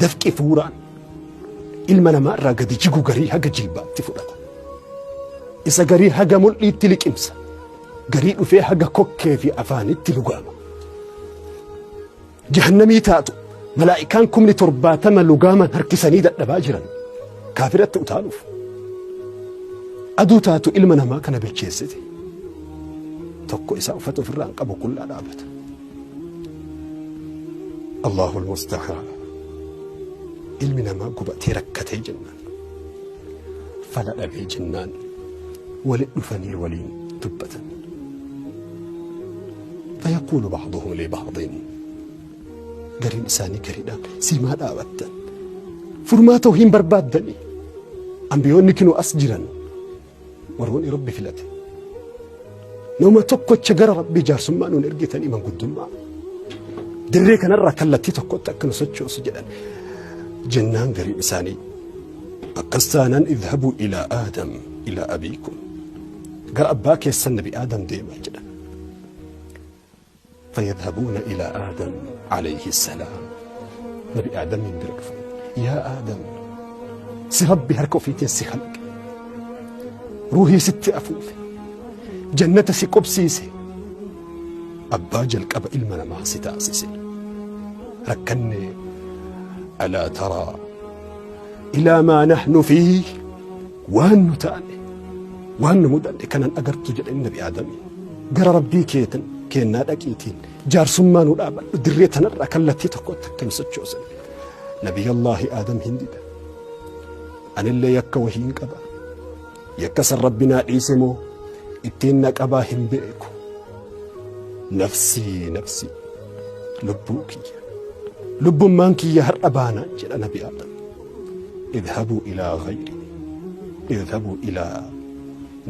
Dafqi fuuraan ilma namaa irraa gadi jigu garii haga jilbaatti fudhata. Isa garii haga mul'iitti liqimsa. Garii dhufee haga kokkee fi afaanitti lugaama. Jahannamii taatu malaa'ikaan 70,000 lugaaman harkisanii dadhabaa jiran kaafiratti utaaluuf. Aduu taatu ilma namaa kana bilcheessite. Tokko isaa uffata ofirraa hin qabu qullaa dhaabata. Allahul musta'aan. Ilmi namaa gubatee rakkatee jennaan. Fala dhabee jennaan walit dhufanii waliin dubbatan. Fayaquulu ba'duhum li ba'din. Gariin isaanii gariidhaan siimaa dhaabattan. Furmaata hin barbaaddanii. Ambiyoonni kinoo as jiran warroonni Rabbi filate. Nama tokkocha gara Rabbii jaarsummaa nuun ergitanii manguddummaa. Dirree kanarraa kallattii tokkotti akka nu sochoosu jedhan. Jennaan gariin isaanii akkas taanaan idhabuu ilaa Aadam ilaa abiikum. Gara abbaa keessan Nabi Aadam deemaa jedhan. فيذهبون إلى آدم عليه السلام. نبي آدم من برقف يا آدم سربي هركو في تنسي خلق روحي ست أفوف جنة سي قبسيسي أبا جلق أبا إلمنا ما ستأسيسي ركني ألا ترى إلى ما نحن فيه وأن تاني وأن مدن كان أقرت جل النبي آدم قرى ربي كيتن kennaa dhaqiitiin jaarsummaa nu dhaabadhu dirree tanarraa kallattii tokkotti akka nu sochoosan. Nabiyyallaahi Aadam hin dida. Anillee yakka wahii hin qaba. Yakka san Rabbi naa dhiise moo ittiin na qabaa hin beeku. Nafsii nafsii lubbuu kiyya. Lubbummaan kiyya har'a baanaan jedha Nabi Aadam. Idhabuu ilaa ghayri. Idhabuu ilaa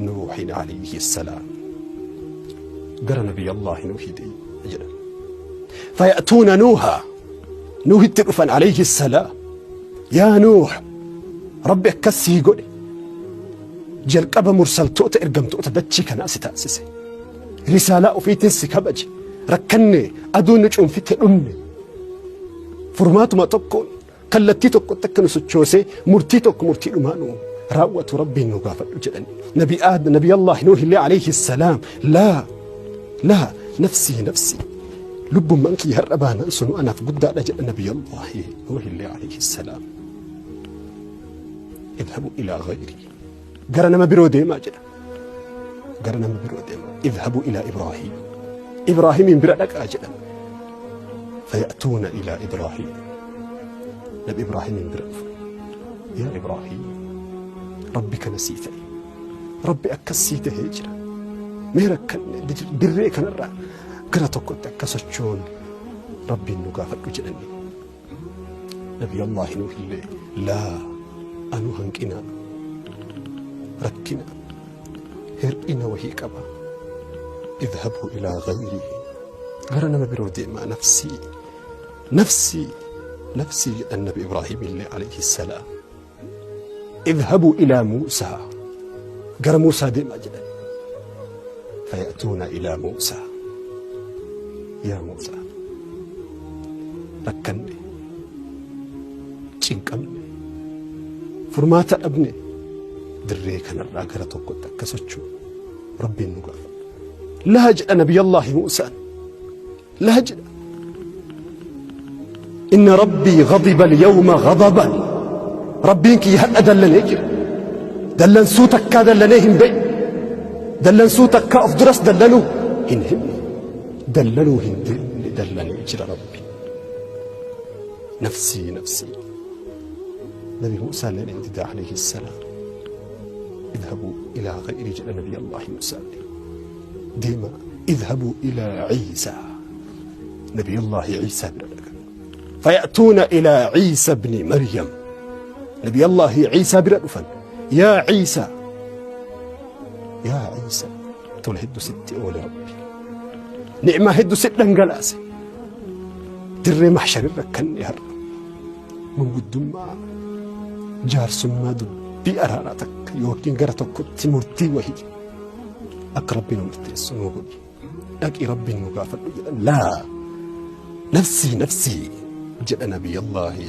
Nuuhin alayhi salaam. Gara Nabiyyallaahi Nuuhi deema jedhan. Faya'tuuna Nuuha. Nuuhitti dhufan alayhi salaam. Yaa Nuuh Rabbi akkas sii godhe. Jalqaba mursaltoota ergamtoota dachii kanaa si taasise. Risaalaa ofiitiin si kabaje. Rakkanne aduun nu cuunfite dhumne. Furmaatuma tokkoon kallattii tokkotti akka nu sochoosee murtii tokko murtii dhumaa nu raawwatu Rabbiin nu gaafadhu jedhan. Nabi Aad Nabi Allah Nuuh illee alayhi salaam laa laa nafsii nafsii lubbummaan kiyya har'a baanaan sunu anaaf guddaadha jedha Nabi Allah Nuuh illee alayhi salaam. Idhabu ilaa ghayri gara nama biroo deemaa jedha. Gara nama biroo deemaa. Idhabu ilaa Ibraahim. Ibraahimiin bira dhaqaa jedha. Faya'tuuna ilaa Ibraahim. Nabi Ibraahimiin bira dhufu. Yaa Ibraahim Rabbi kana sii ta'e. Rabbi akkas sii ta'ee jira. Mee rakkanne dirree kanarraa gara tokkotti akka sochoon Rabbiin nu gaafadhu jedhanii. Nabi Allah Nuuh illee laa anu hanqina rakkina hir'ina wahii qaba. Idhabuu ilaa ghayrii gara nama biroo deemaa nafsii nafsii nafsii jedhan Nabi Ibraahim illee alayhi salaam. Idhabuu ilaa Muusaa gara Muusaa deemaa jedhan. Faya'tuuna ilaa Muusaa yaa Muusaa rakkanne cinqamne furmaata dhabne dirree kanarraa gara tokkotti akka socho'u Rabbiin nu gaafa. Laa jedha Nabiyyallaahi Muusaan. Laa jedha. Inna Rabbii ghadiba al-yawma ghadaban. Rabbiin kiyya har'a dallanee jira. Dallansuu takkaa dallanee hin beekne. Dallansuu takkaa of duras dallanuu hin himne. Dallanuu hin deemne dallanee jira Rabbi. Nafsii nafsii. Nabi Muusaa illee hin dida alayhi salaam. Idhabuu ilaa ghayri jedha Nabi Allah Muusaa illee. Deema idhabuu ilaa Ciisaa. Nabi Allah Ciisaa bira dhaqa. Faya'tuuna ilaa Ciisa ibni Maryam. Nabi Allah Ciisaa bira dhufan. Yaa Ciisaa. Yaa Ciisaa. Tola hedduu sitti oole Rabbi. Ni'maa hedduu sitti dhangalaase. Dirree mahsharirra rakkanne har'a. Manguddummaa jaarsummaa dubbii araaraa takka yookiin gara tokkotti murtii wahii akka Rabbiin nu murteessu nu godhi. Dhaqii Rabbiin nu gaafadhu jedhan. Laa nafsii nafsii jedha Nabiyyallaahi.